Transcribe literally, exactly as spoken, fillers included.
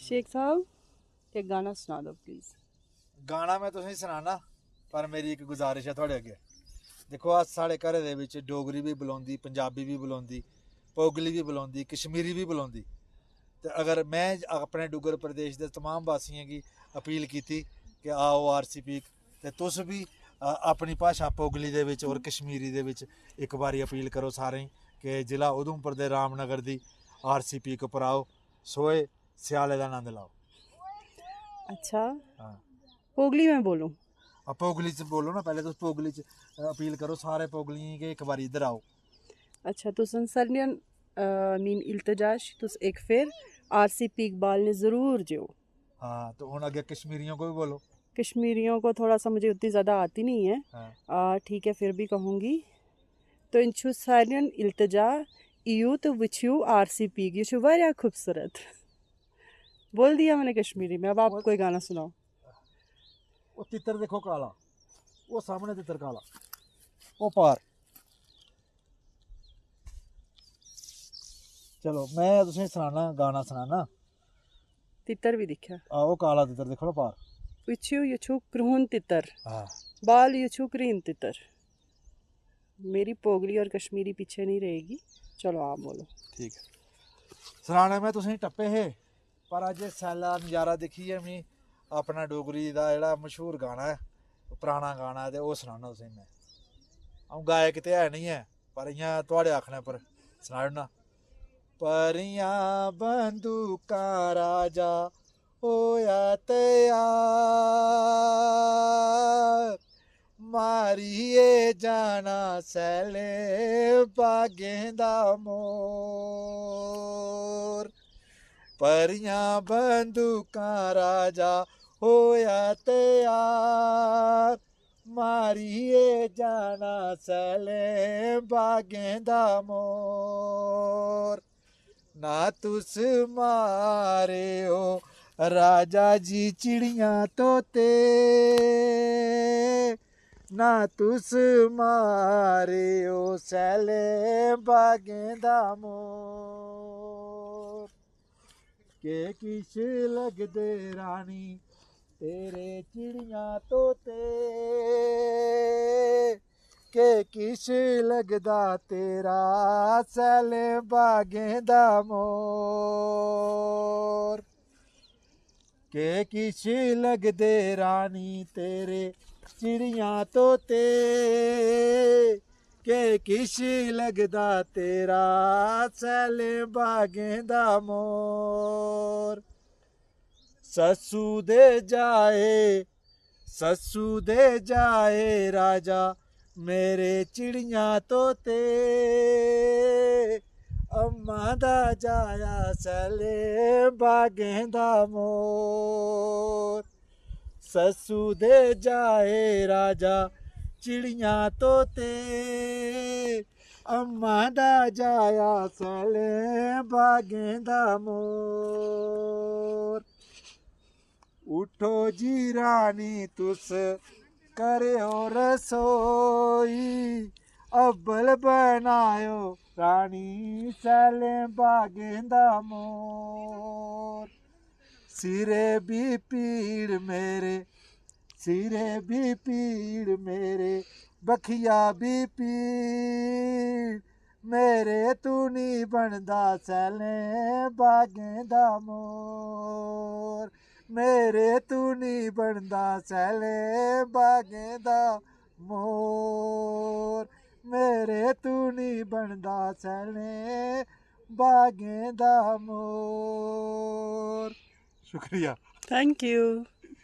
शेख साहब, एक गाना सुना दो प्लीज। गाना में तुसेंगी सनाना, पर मेरी इक गुजारिश ऐ थुआढ़े अग्गें। दिक्खो, अस, साढ़े घरै दे बिच डोगरी बी बलोंदी, पंजाबी बी बलोंदी, पोगली बी बलोंदी, कश्मीरी बी बलोंदी। ते अगर में अपने डुग्गर प्रदेश दे तमाम वासियें गी अपील कीती कि आओ आरसीपी, ते तुस बी, अ, अपनी भाशा पोगली दे बिच और कश्मीरी दे बिच इक बारी अपील करो सारें गी कि जिला उधमपुर दे रामनगर दी आरसीपी उप्पर आओ, सोहे स्याले दा आनंद लैओ। अच्छा, हाँ। पोगली में बोलूं? आप पोगली च बोलो ना, पैह्ले तुस पोगली च, अ, अपील करो सारे पोगलियें गी कि इक बारी इद्धर आओ। अच्छा, तुस सारियां, अ, मीन इल्तजाश, तुस इक फिर आरसीपी इकबाल ने जरूर जेओ। हाँ, तो हुन अग्गें कश्मीरियों को भी बोलो। कश्मीरियों को थोड़ा सा मुझे उतनी ज़्यादा आती नहीं है। हाँ। आ, ठीक है, फिर भी कहूँगी। तो इंचु सारियन इल्तजा, इयू तो विचू आरसीपी, ये छु वारिया खूबसूरत। बोल दिया मैंने कश्मीरी में, अब आप वो कोई गाना सुनाओ। वो तितर देखो काला, वो सामने तितर काला, वो पार। चलो, मैं तुसें सनाना, गाना सनाना। तितर भी दिक्खेआ। आहो, काला तितर दिक्खो ना पार। विचू यचू क्रून तितर। हाँ। बाल यचू क्रीन तितर। मेरी पोगली और कश्मीरी पीछे नहीं रहेगी। चलो, आप बोलो। ठीक है। सनाने में तुसें टप्पे हे, पर अज्ज सैल्ला नज़ारा दिक्खियै मी अपना डोगरी दा जेह्ड़ा मशहूर गाना ऐ, पराना गाना ऐ, ते ओह् सनाना तुसें में। अ'ऊं गायक ते है निं ऐ, पर इ'यां थुआढ़े आखने पर सनाई ओड़ना। परियां बंदूकां राजा होया त्यार, मारियै जाना सैले बागें दा मोर। परियां बंदूकां राजा होया त्यार, मारियै जाना सैले बागें दा मोर। ना तुस मारेओ राजा जी चिड़ियां तोते, ना तुस मारेओ सैले बागें दा मोर। के किश लगदे रानी तेरे चिड़ियां तोते, के किश लगदा तेरा सैलें बागें दा मोर। के किश लगदे रानी तेरे चिड़ियां तोते, के किश लगदा तेरा सैलें बागें दा मोर। सस्सू दे जाए, सस्सू दे जाए राजा मेरे चिड़ियां तोते, अम्मा दा जाया सैले बागें दा मोर। सस्सू दे जाए राजा चिड़ियां तोते, अम्मा दा जाया सैले बागें दा मोर। उठो जी रानी तुस करेओ रसोई, अब्बल बनायो रानी सैलें बागें दा मोर। सिरे बी पीड़ मेरे, सिरे बी पीड़ मेरे, बखिया बी पीड़ मेरे, तू नी बनदा सैलें बागें दा मोर। मेरे, तू नी बनदा सैलें बागें दा मोर। मेरे, तू नी बनदा सैलें बागें दा मोर। शुक्रिया। Thank you।